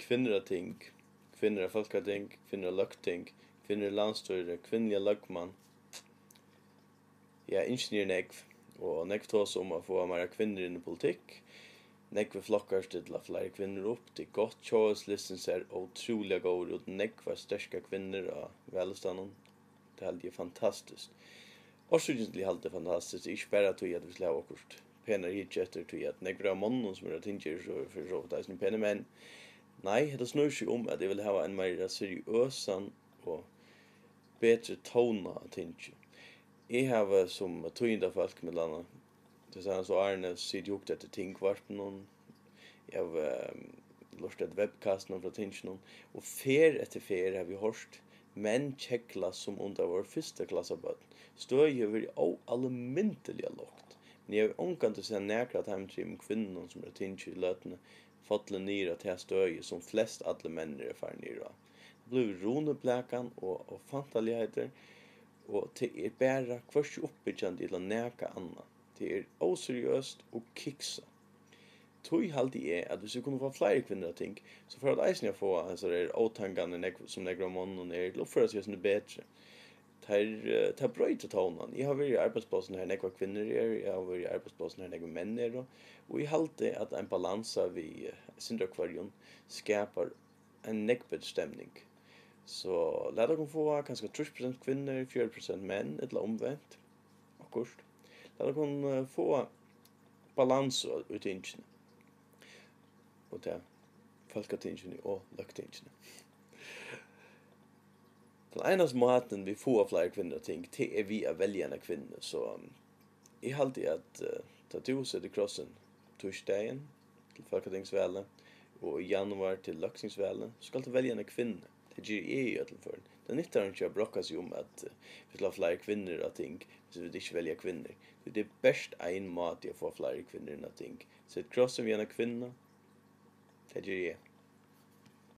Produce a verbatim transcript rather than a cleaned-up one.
Kvinnur á ting, kvinnur á fólkating, kvinnur á løgting, kvinnur í landsstýri, kvinnuligan løgmann. Ja, ynskini eru nógv, og nógv tosa um at fáa meira kvinnur inn í politikk. Nógvir flokkar stilla fleiri kvinnur upp. Tað er gott, Tjóðveldislistin sær ótrúliga góður út, nógvar sterkar kvinnur á vallistanum. Tað haldi eg er fantastiskt. Orsøkin til, eg haldi tað er fantastiskt, er ikki bara tí, at vit skulu hava okkurt penari at hyggja eftir, tí at nógvir av monnunum, sum eru á tingi, eru so, fyri so vidt eisini penir menn. Nei, hetta snýr seg um, at eg vil hava ein meira seriøsan og betri tóna á tingi. Eg havi sum tíðindafólk, millum annað, tey seinastu árini sitið og hugt eftir tingvarpinum. Eg havi, ehm, lurtað eftir webcastunum frá tinginum, og ferð eftir ferð havi eg hoyrt menn kegla, sum um tað vóru fyrsta klassa børn. Støðið hevur verið óalmindiliga lágt, men eg havi ongantíð sæð nakra av teimum trimum kvinnunum, sum eru á tingi í løtuni, fallið niður á tað støðið, sum flest allir menn eru farin niður á. Tað blívur runiplækan og, og fantaligheiter, og tað er bara hvørki uppbyggjandi ella nakað annað. Tað er óseriøst og kiksað. Tí haldi eg, at viss vit kunnu fáa fleiri kvinnur á ting, so fara vit eisini at fáa hesar her ótangarnar, nógv, sum nógv av monnum er, til at uppføra seg eitt sindur betri. Tær, eh, tað broytir tónan. Eg havi verið í arbeiðsplássum, har nógvar kvinnur eru, eg havi verið í arbeiðsplássum, har nógvir menn eru, og eg haldi, at ein balansa við, eh, eitt sindur av hvørjum skapar ein nógv betri stemning. So lat okkum fáa kanska trýss prosent kvinnur, fjøruti prosent menn, ella umvent, okkurt. Lat okkum, eh, fáa balansu í tingini. Og tað, fólkatingini og løgtingini. Tann einasti mátin, vit fáa fleiri kvinnur á ting, tað er við at velja eina kvinnu. So, um, eg haldi, at, eh, tá tú setur krossin týsdagin til fólkatingsvalið og í januar til løgtingsvalið, so skalt tú velja eina kvinnu. Tað geri eg í øllum førum. Tað nyttar einki at brokka seg um, at, eh, vit skulu hava fleiri kvinnur á ting, viss vit ikki velja kvinnur. Tí tað er bert ein máti at fáa fleiri kvinnur inn á ting. Set krossin við eina kvinnu, tað geri eg.